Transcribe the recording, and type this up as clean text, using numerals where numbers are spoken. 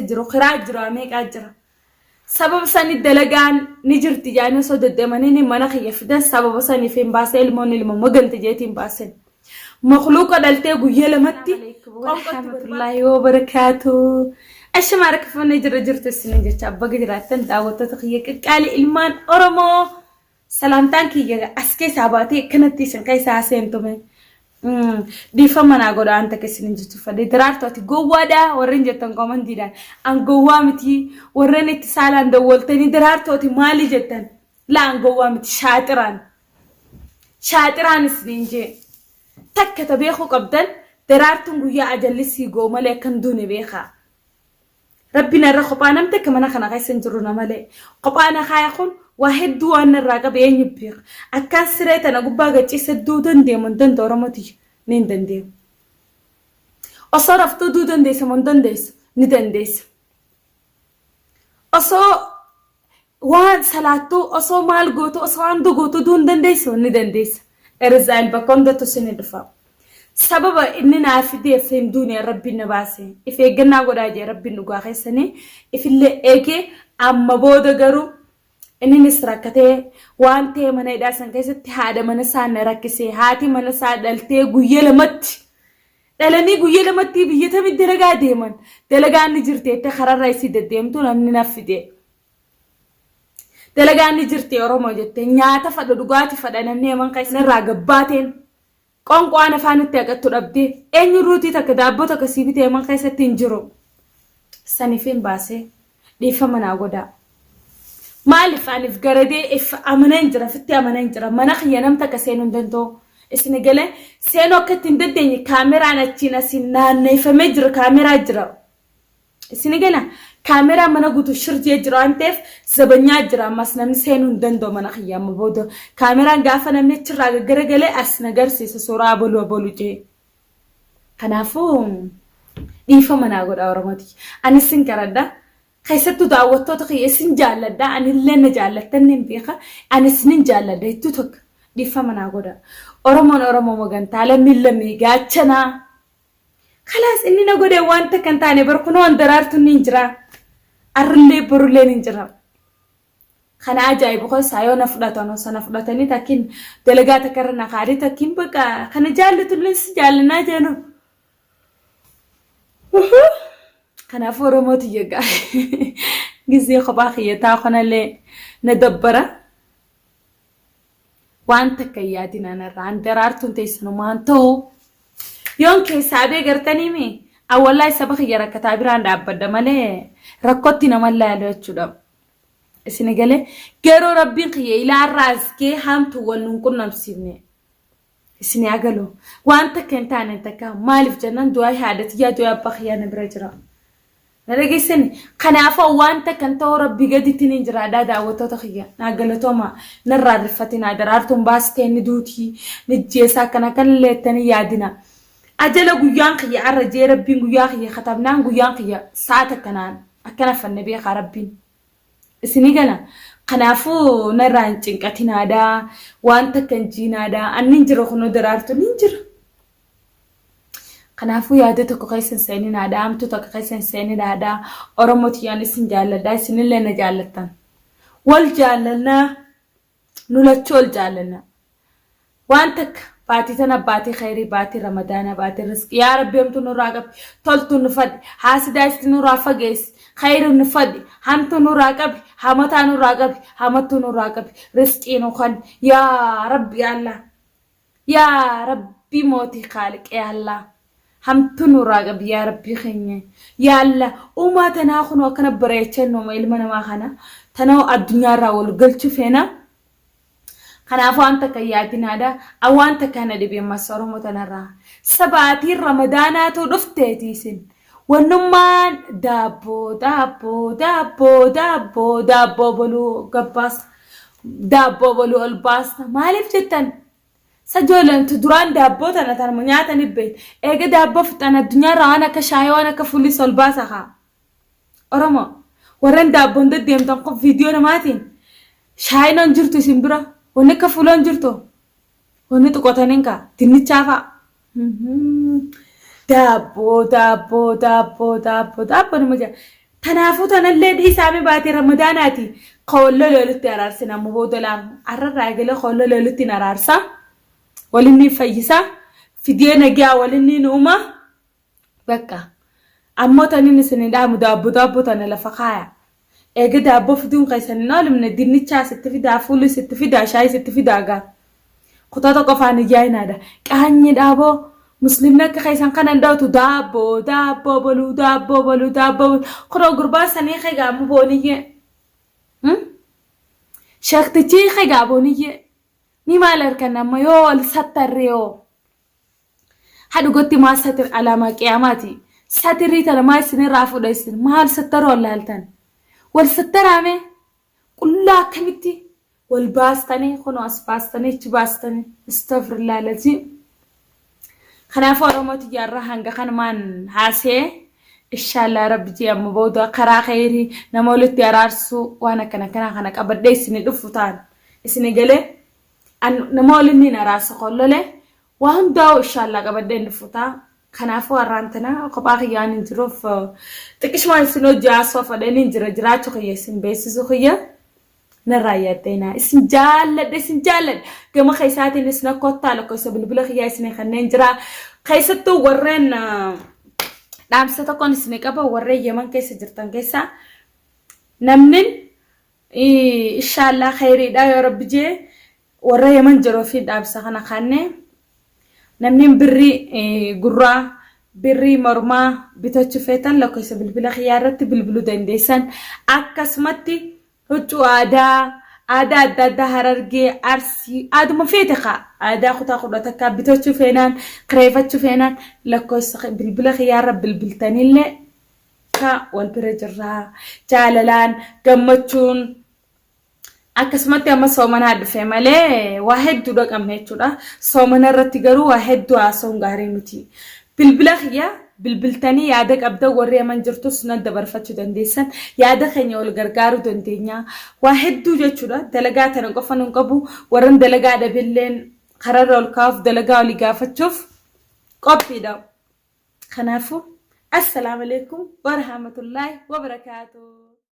Jiru kiraa jira meeqaa jira. Sababa sani dalagaan ni jirti jaanii osoo deddeemanii mana kiyya fidan sababa saniif hin baasee ilmoon ilma magante jeetiin baasen. Makluuqa dhaltee guyyaa lamatti warahmatullahi wabarakaatu. Ashama harka fuunee jira jirtu isinin jecha baga jiraattan daawwattoota kiyya qaqqaalii ilmaan Oromoo. Salaamtaan kiyya as keessaa baatee akkanatti isin keessaa seentume. Dhiifama naa godha waan takka isin jechuuf fedhe. Daraartu ati gowwaadha warreen jettan komantiidhaan. An gowwaa miti warreen itti saalaan dawwaltanii daraartu ati maali jettan. Laa an gowwaa miti shaaxiraan. Shaaxiraan isiniin jee. Takka ta beekuu qabdan daraartuun guyyaa ajalli sii ga'u malee akka hin duune beekaa. Rabbi narra kophaa nam takka mana kana keessa hin jiru na malee. Kophaa na kaaya kun waa hedduu waan narraa qabe eenyu beeka. Akkaan siree tana gubbaa gachiisa du'uu dandeemu hin danda'u Oromoo tiyya. Ni hin dandeemu. Osoo raftuu du'uu dandeessa moo hin dandeessu? Ni dandeessa. Osoo Waan salaattuu osoo maal gootu osoo waan dogootu du'uu hin dandeessu ni dandeessa. Irzaa'el bakka hundattuu sin dhufa. Sababa inni naa fideef hin duune rabbiin na baase. If eeggannaa godhaa jee rabbiin dhugaa keessanii ifillee eegee amma booda garuu inninis rakkatee waan ta'e mana hidhaa san keessatti haadha mana isaa na rakkisee haati mana isaa dhaltee guyya lamatti dhalanii guyya lamatti biyya tamitti dalagaa deeman dalagaan ni jirti jettee kararra isii deddeemtu namni na fide. Dalagaan ni jirti Oromoo jette nyaata fadha dhugaati fadha namni yaman keessa irraa gabbaateen qonqo'aan afaan itti haqattu dhabdee eenyu ruutii takka daabboo takka sii bitee yaman keessatti hin jiru. Saniifin baasee dhiifama naa godhaa. Maaliif anif garadee if amaneen jira fitti amaneen jira mana kiyya nam takka seenuu hin danda'u. Isin galee seenuu akka itti hin dandeenye kaameraan achiin asiin naanneeffamee jira kaameraa jira. Isini gala kaameraa mana guutuu shirjee jira waan ta'eef zabanyaa jira ammas namni seenuu hin danda'u mana kiyya amma booda kaameraan gaafa namni achirraa gaggaragalee as na garsiisa suuraa abaluu abaluu jee. Kanaafuu dhiifama naa godha Oromooti. Anis sin kadhadha. Keessattuu daawwattoota kiyya isin jaalladha. Anillee na jaallattan nin beeka. Anis nin jaalladha hedduu tokko dhiifama naa godha. Oromoon Oromoo magantaa lammiin lammii gaachanaa. Kalaas inni na godhe waan takka hin taane bar kunoo an daraartuun niin jira. Arrillee borullee niin jira. Kana ajaa'ibu keessaa yoo na fudhatan osoo na fudhatanii takkiin dalagaa takka irra na kaadee takkiin bakka kana jaallatullee si jaallanaa jedhu. Kanaafuu Oromoo tiyya gaa gizee kophaa kiyya taa'u kanallee na dabbara. Waan takka hin yaadin anarraa. An daraartuun teessanumaan ta'u. Yoon keessaa bee gartanii mi? An wallaahi saba kiyya rakkataa biraan dhaabbadha malee rakkotti naman laalu jechuudha. Isin galee garuu rabbiin kiyya ilaarraa as gee hamtu wal nun qunnamsiifne. Isin haa galu. Waan takka hin taane takka maaliif jennaan du'aa haadha tiyyaa du'aa abbaa kiyyaa na bira jira. Na dhageessani? Kanaafuu waan takka hin ta'u rabbii gaditti ni jiraadha daawwattoota kiyya. Naa galatooma. Narraa rifatinaa daraartuun baastee ni duutii ni jeesaa akkana kan leettanii yaadina. Ajala guyyaan kiyya arra jee rabbiin guyyaa kiyya katabnaan guyyaan kiyya sa'a takka naan akkana fanne beekaa rabbiin. Isinii gala. Kanaafuu narraa hin cinqatinaadha. Waan takka hin jiinaadha. Anni hin jira kunoo daraartuun hin jira. Kanaafuu yaada tokko keessa hin seeninaadha. Hamtuu takka keessa hin seeninaadha. Oromoo tiyyaan isin jaalladha. Isinillee na jaallattan. Wal jaallannaa. Nu lachuu wal jaallanna. Waan takka baatii tana baatii khayrii baatii ramadaana baatii rizqii yaa rabbi hamtuu nurraa qabi toltuu nu fadhi haasidaa isti nurraa fageessi khayrii nu fadhi hamtuu nurraa qabi hamataa nurraa qabi hamattuu nurraa qabi rizqii nu kan yaa rabbi allah Yaa rabbii mootii kaaliq yaa Allah hamtuu nurraa qabi yaa rabbii keenya yaa Allah uumaa tanaa kunoo akkana bareechan nooma ilma namaa kana tanoo addunyaarraa wal galchuu feena kanaaf waan takka yaadinaadha an waan takka na dhibe ammas oromoo tanarraa sabaatiin ramadaanaatu dhufteeti isin wannummaan daabboo daabboo daabboo daabboo daabboo boluu gabbaasa Daabboo boluu ol baasta. Maaliif jettan? Sa ijoolleen duraan daabboo tana tanuma nyaatanii beektu. Eega daabboo fixan addunyaarraa waan akka shaayii waan akka fuulis ol baasa kaa. Oromoo warreen daabboon deddeemtan kun viidiyoo namaatiin shaayiin on jirtu isin bira wanni akka fuuloo hin jirtu wanni tuqotaniin kaa dinnichaa fa'a. Daabboo daabboo daabboo daabboo daabboo nama jedha. Tanaafuu tanallee dhiisaame baatee ramadaanaati. Ka wal lole walitti araarsina amma booda laal. Arrarraa eegalee ka wal lole walitti hin araarsa. Walin ni fayyisa. Fidee nagaa walin ni uuma. Bakka. Ammoo tanin isin dhaamu daabbo daabbo tana lafa kaaya. Eega daabboo fiduun keessan hin oolimne dinnichaa sitti fidaa, fuulii sitti fidaa, shaayii sitti fidaa gaa. Kutaa tokko afaan iyyaayinaadha. Qaanyi dhaaboo muslimni akka keessan kana hin dhawatu daabboo daabboo boluu daabboo boluu daabboo boluu. Kunoo gurbaan sanii kegaa amma booniyyee. Sheektichi kegaa booniyyee. Ni maal harkan amma yoo wal sattarree hoo. Hadhugotti maal satir alaamaa qiyaamaati. Satirii tana maal isinirraa fuudha isin maal sattaruu wallaaltan. Wal sattaraame qullaa akkamitti wal baastanii kunoo as baastanii achi baastanii astagfirullah laziim. Kanaafuu Oromoo tiyya irraa hanga kanumaan haasee inshaallah rabbi jee amma booda karaa kheyrii nama walitti araarsuu waan akkana akkanaa kana qabadhee isini dhufu ta'an isini galee an nama waliin niin araarsa kollole waa hundaa'u inshaallah qabadhee hin dhufu ta'a. Kanaafuu har'aan tana kophaa kiyya waan hin jiruuf xiqqishumaan isin hojii haasoo fedheen hin jira jiraachuu kiyya isin beeksisuu kiyya narraa yaaddeenaa isin jaalladha isin jaalladha gama keessaatiin isin kottaa lakkoofsa bilbila kiyyaa isin kanneen jira keessattuu warreen dhaamsa tokkoon isin qaba warreen Yemen keessa jirtan keessaa namni Inshaallaa kheyriidha yoo rabbi jee warra yaman jiru fi dhaamsa kana kaanne namni birrii gurraa birrii mormaa bitachuu feetan lakkoofsa bilbila kiyyaa irratti bilbiluu dandeessan akkasumatti huccuu aadaa aadaa adda addaa harargee arsii aaduma feete kaa aadaa kutaa kudha takkaa bitachuu feenaan kireeffachuu feenaan lakkoofsa bilbila kiyyaa irra bilbiltanillee Ka wal bira jirra. Jaalalaan, gammachuun akkasumatti amma soomanaa dhufe malee waa hedduudha qabna jechuudha. Soomana irratti garuu waa hedduu haasa'uun gaarii miti. Bilbila kiyya bilbiltanii yaada qabdan warri yaman jirtus nan dabarfachuu dandeessan. Yaada keenya wal gargaaruu dandeenya. Waa hedduu jechuudha. Dalagaa tana qofa nun qabu. Warran dalagaa dhabilleen kararra ol kaa'uuf dalagaa olii gaafachuuf qophiidha. Kanaafuu assalaamu alaikum warahmatullaahi wabarakaatuh.